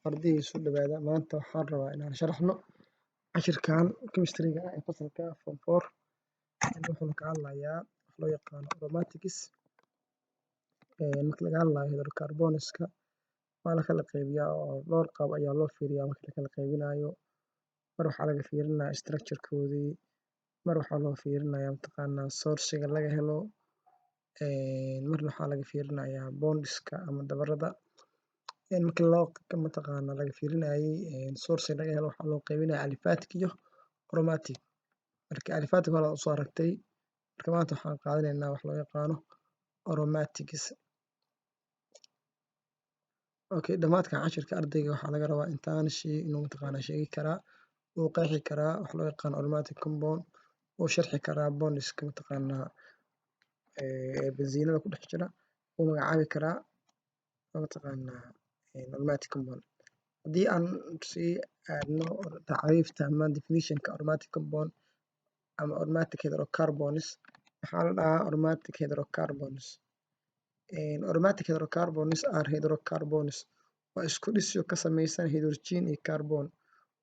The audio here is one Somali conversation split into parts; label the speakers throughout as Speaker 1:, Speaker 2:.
Speaker 1: Ardayda soo dhawaada. Maanta waxaan rabaa inaan sharaxno cashirkan chemistry-ga ah ee fasalka form four. Wuxuuna ka hadlayaa wax loo yaqaano aromatics. Marka laga hadlayo hydrocarbons-ka, waa la kala qaybiyaa oo dhowr qaab ayaa loo fiiriyaa. Marka la kala qaybinayo, mar waxaa laga fiirinayaa structure-koodii, mar waxaa loo fiirinayaa mataqaanaa source-iga laga helo, marna waxaa laga fiirinayaa bonds-ka ama dabarada. Marka loo mataqaanaa laga fiirinayay source laga helo, waxaa loo qaybinayaa aliphatic iyo aromatic. Marka aliphatic hore usoo aragtay. Marka maanta waxaan qaadanaynaa wax loo yaqaano aromatics. Okay, dhamaadka cashirka ardayga waxaa laga rabaa intaan shay inuu mataqaanaa sheegi karaa, uu qeexi karaa wax loo yaqaano aromatic compound, uu sharxi karaa bonds-ka mataqaanaa benziinada ku dhex jira, uu magacaabi karaa mataqaanaa aromatic compound. Haddii aan sii aadno tacriifta ama definition-ka aromatic compound ama aromatic hydrocarbons, waxaa la dhahaa aromatic hydrocarbons. Aromatic hydrocarbons are hydrocarbons, waa isku dhisyo ka samaysan hydrogen iyo carbon,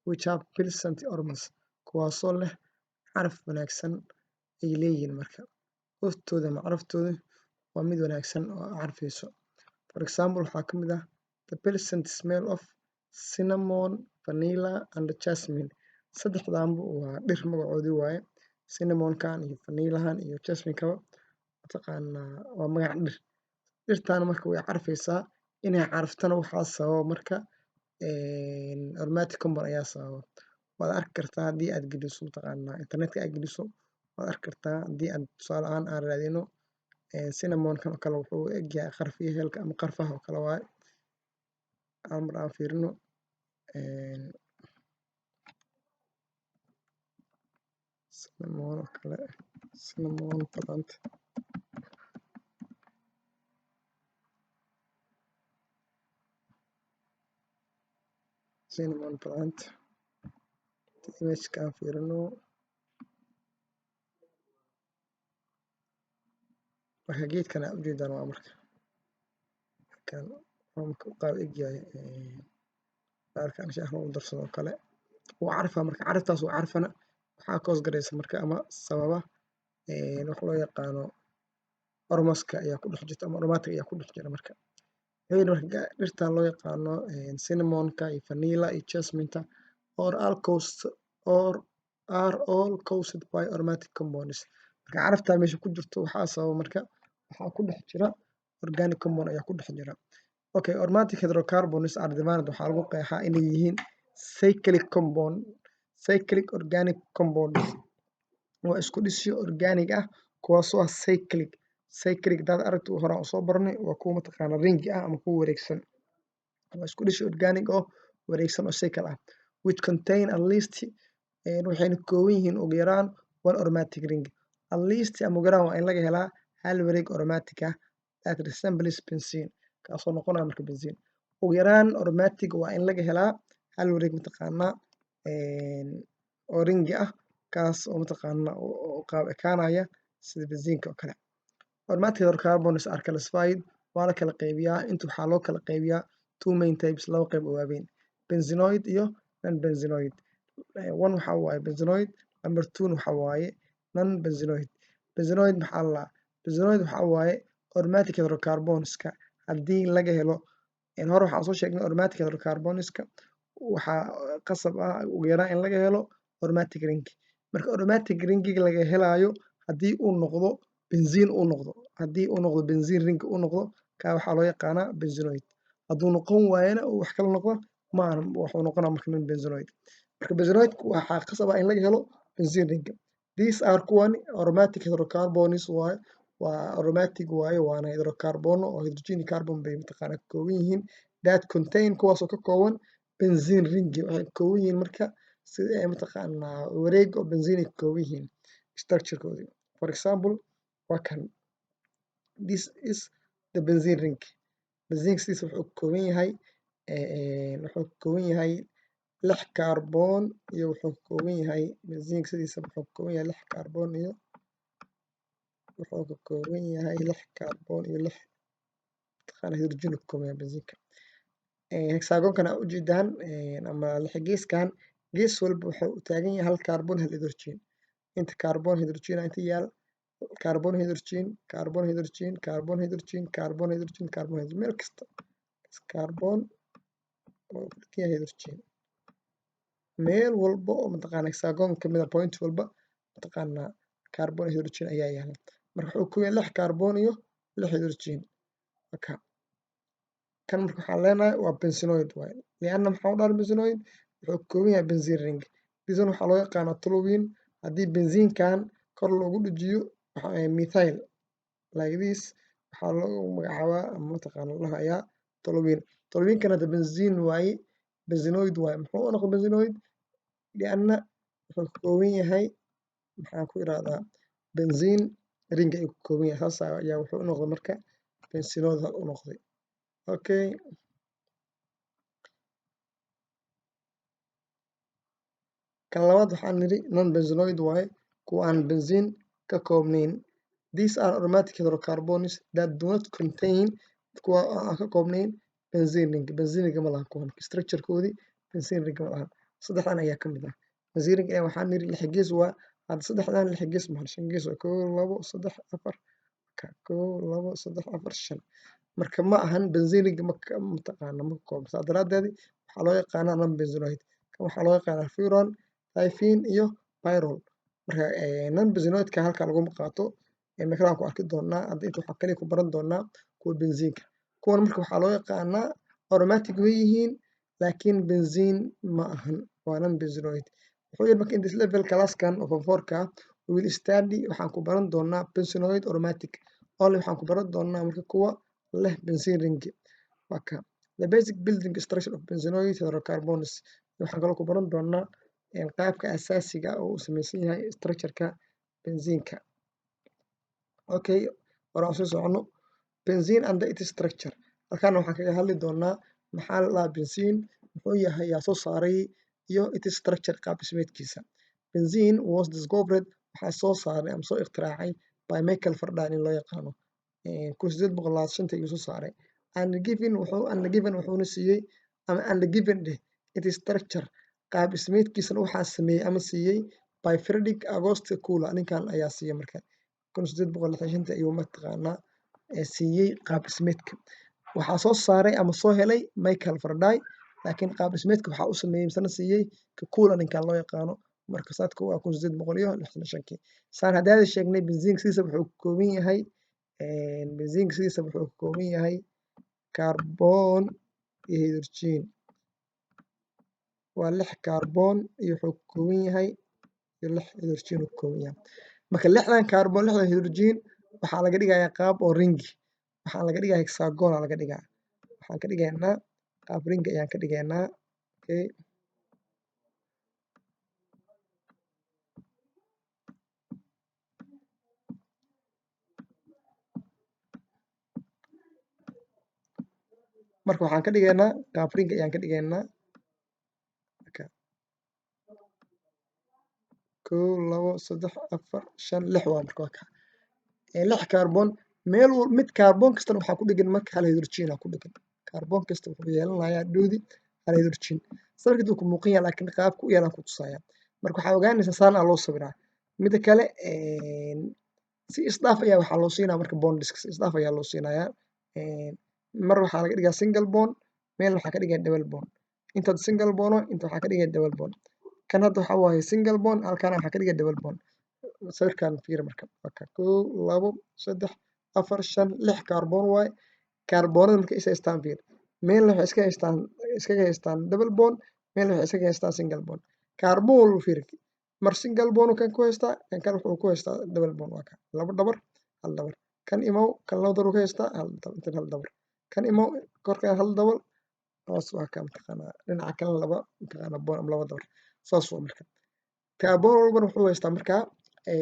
Speaker 1: which have pleasant aromas, kuwaasoo leh caraf wanaagsan ay leeyihiin. Marka urtooda ama caraftooda waa mid wanaagsan oo carfayso. For example, waxaa ka mid ah the pleasant smell of cinnamon, vanilla and jasmine. Saddexdaanba waa dhir magacoodii waaye. Cinnamonkan iyo vanillahan iyo jasmine-kaba mataqaanaa waa magac dhir. Dhirtaan marka way carfaysaa. Inay carftana waxaa sababa marka aromatic compound ayaa sababa. Waad arki kartaa haddii aad geliso mataqaanaa internetka aad geliso, waad arki kartaa. Haddii aad tusaale ahaan aan raadino cinnamonkan oo kale, wuxuu u egyahay qarfiya heelka ama qarfaha oo kale waaye. Hal mar aan fiirino cinnamon oo kale, cinnamon plant, cinnamon plant image-ka aan fiirino. Marka geedkan aa ujeedaan waa marka kan wuxuu u qaab egyahay bahalkan shaaha lagu darsado oo kale. Wuu carfaa. Marka caraftaas uu carfana waxaa cause gareysa marka ama sababa wax loo yaqaano aromaska ayaa ku dhex jirta ama aromatic ayaa ku dhex jira. Marka wuxuu yidhi, marka dhirtan loo yaqaano cinnamonka iyo vanilla iyo jasmine-ta or all caused or are all caused by aromatic compounds. Marka caraftaa meesha ku jirto waxaa sababa marka waxaa ku dhex jira organic compound ayaa ku dhex jira. Okay, aromatic hydrocarbons are defined, waxaa lagu qeexaa inay yihiin cyclic compound, cyclic organic compounds, waa isku dhisyo organic ah kuwaasoo ah cyclic. Cyclic hadaad aragto, horaan usoo baranay, waa kuwa mataqaana ringi ah ama kuwa wareegsan. Waa isku dhisyo organic oo wareegsan oo cycle ah, which contain at least, waxayna ka kooban yihiin ugu yaraan one aromatic ring. At least ama ugu yaraan waa in laga helaa hal wareeg aromatic ah that resembles benzene, kaasoo noqonaya marka benzene. Ugu yaraan aromatic waa in laga helaa hal wareeg mataqaanaa oo ringi ah, kaas oo mataqaanaa oo qaab ekaanaya sida benzeneka oo kale. Aromatic hydrocarbons are classified, waa la kala qaybiyaa. Inta waxaa loo kala qaybiyaa two main types, laba qayb oo waaweyn: benzenoid iyo non benzenoid. One waxaa waaye benzenoid, number two waxaa waaye non benzenoid. Benzenoid maxaa la dhahaa? Benzenoid waxaa waaye aromatic hydrocarbonska haddii laga helo. Hore waxaan soo sheegnay aromatic hydrocarbonska waxaa qasab ah ugu yaraan in laga helo aromatic ring. Marka aromatic ringiga laga helaayo haddii uu noqdo benzene uu noqdo, haddii uu noqdo benzene ring uu noqdo, kaa waxaa loo yaqaanaa benzenoid. Hadduu noqon waayana uu wax kala noqdo maahan, wuxuu noqonaa marka non benzenoid. Marka benzenoidku waxaa qasab ah in laga helo benzene ring. These are, kuwani aromatic hydrocarbons waaye, waa aromatic waaye, waana hydrocarbono oo hydrogen iyo carbon bay mataqaanaa ka kooban yihiin, that contain, kuwaasoo ka kooban benzene ring. Waxay ka kooban yihiin marka sida mataqaanaa wareeg oo benzene ay ka kooban yihiin structure-koodii. For example, waa kan, this is the benzene ring. Benzene sidiisa wuxuu ka kooban yahay lix carbon iyo wuxuu ka kooban yahay, benzene sidiisa wuxuu ka kooban yahay lix carbon iyo wuxuu ka kooban yahay lix carbon iyo lix mataqaanaa hydrogen uu ka kooban yahay benzeneka. Hexagonkan aa ujeedaan ama lixgeeskan, gees walba wuxuu u taagan yahay hal carbon, hal hydrogen. Inta carbon, hydrogen inta yaal, carbon, hydrogen, carbon, hydrogen, carbon, hydrogen, carbon, hydrogen, carbon, hydrogen. Meel kasta carbon oo ku hydrogen, meel walba oo mataqaana hexagon kamid ah, point walba mataqaanaa carbon, hydrogen ayaa yaala. Marka wuxuu ku yahay lix carbon iyo lix hydrogen. Marka kan marka waxaan leenahay waa benzenoid waaye. Lianna maxaa u dhahan benzenoid? Wuxuu ka kooban yahay benzene ring. This one waxaa loo yaqaanaa toluene. Haddii benzenekan kor loogu dhajiyo methyl like this, waxaa loogu magacaabaa ama mataqaana la dhahayaa toluene. Toluenekan hadda benzene waaye, benzenoid waaye. Muxuu u noqday benzenoid? Lianna wuxuu ka kooban yahay, maxaan ku irahdaa, benzene ring ayuu ka kooban yahay. Saas ayaa wuxuu u noqday marka benzenoid u noqday. Okay, kan labaad waxaan nidhi non benzenoid waaye, kuwa aan benzene ka koobnayn. These are aromatic hydrocarbons that do not contain, kuwa aan ka koobnayn benzene ring. Benzene ring ma lahan kuwan, structure-koodii benzene ring ma lahan. Saddexdan ayaa ka mid ah benzene ring. Waxaan nidhi lix gees waa. Hadda saddexdan lix gees maahan, shan gees waa. Kow, labo, saddex, afar. Kow, labo, saddex, afar, shan. Marka ma ahan benzene ring, mataqaana ma ka koobna. Saa daraadeed waxaa loo yaqaanaa non benzenoid. Kan waxaa loo yaqaanaa furan, thiophene iyo pyrrole. Marka non benzenoidka halkaa laguma qaato, meekalaan ku arki doonaa. Hadda inta waxaa kaliya ku baran doonaa kuwa benzeneka. Kuwan marka waxaa loo yaqaanaa aromatic way yihiin, laakiin benzene ma ahan, waa non benzenoid. Wuxuu yidhi marka in this level, classkan oo form four-ka, we will study, waxaan ku baran doonaa benzenoid aromatic only. Waxaan ku baran doonaa marka kuwa leh benzene ring. Waa ka the basic building structure of benzenoid hydrocarbons. Waxaan kaloo ku baran doonaa qaabka asaasiga oo uu samaysan yahay structure-ka benzeneka. Okay, hore aan soo socono. Benzene and its structure. Halkaana waxaan kaga hadli doonaa maxaa la dhahaa benzene, muxuu yahay, yaa soo saaray, iyo its structure, qaab dhismeedkiisa. Benzene was discovered, waxaa soo saaray ama soo ikhtiraacay, by Michael Faraday nin loo yaqaano. 1825-tii ayuu soo saaray. And given, wuxuu, and given, wuxuuna siiyey ama and given dheh, its structure, qaab dhismeedkiisana waxaa sameeyey ama siiyey by Friedrich August Kekulé. Ninkan ayaa siiyey. Marka 1865-tii ayuu mataqaanaa siiyey qaab dhismeedka. Waxaa soo saaray ama soo helay Michael Faraday, laakiin qaab dhismeedka waxaa u sameeyey misena siiyey Kekulé ninkan loo yaqaano. Marka sanadka waa 1865-kii. Saan haddaada sheegnay, benzeneka sidiisa wuxuu ka kooban yahay, benzeneka sidiisa wuxuu ka kooban yahay carbon iyo hydrogen. Waa lix carbon iyo wuxuu ka kooban yahay iyo lix hydrogen uu ka kooban yahay. Marka lixdan carbon, lixdan hydrogen waxaa laga dhigayaa qaab oo ringi, waxaa laga dhigaa hexagon aa laga dhigaa. Waxaan ka dhigaynaa qaab ringi ayaan ka dhigaynaa. Okay, marka waxaan ka dhigaynaa qaab ringi ayaan ka dhigaynaa. Kow, labo, saddex, afar, shan, lix waa. Marka waa kaa lix carbon. Meel mid carbon kastana waxaa ku dhegan marka hal hydrogen aa ku dhegan. Carbon kasta wuxuu yeelanayaa dhoodi hal hydrogen. Sawirka wuu ku muuqan yahay, laakiin qaabka u yaalaan ku tusaya. Marka waxaa ogaanaysaa saan aa loo sawiraa. Mida kale, si isdhaaf ayaa waxaa loo siinaya marka bondiska si isdhaaf ayaa loo siinayaa. Mar waxaa laga dhigaa single bond, meel waxaa ka dhigaya double bond. Intaad single bond, inta waxaa ka dhigaya double bond. Kan hadda waxaa waaye single bond, halkaana waxaa ka dhigaya double bond. Sawirkan fiiri marka. Waa kow, labo, saddex, afar, shan, lix carbon waaye. Kaarboonada markay is haystaan, fiiri, meelna waxay iska haystaan, iskaga haystaan double bond, meelna waxay iskaga haystaan single bond. Kaarboon walba fiiri, mar single bond kan ku haystaa, kan kale wuxuu ku haystaa double bond. Waa kan laba dhabar, hal dhabar. Kan imow, kan laba dabar ku haystaa, hal intan hal dabar. Kan imow, korkan hal dabal, hoos waa ka mataqaanaa dhinaca kalena laba mataqaanaa bond ama laba dabar. Saas waa. Marka kaarboon walbana wuxuu haystaa markaa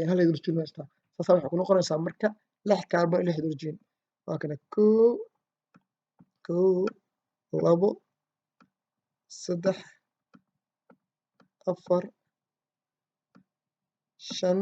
Speaker 1: hal hydrogen haystaa. Saasaa waxay ku noqonaysaa marka lix kaarboon iyo lix hydrogen. Waa kana kow, kow, labo, saddex, afar, shan.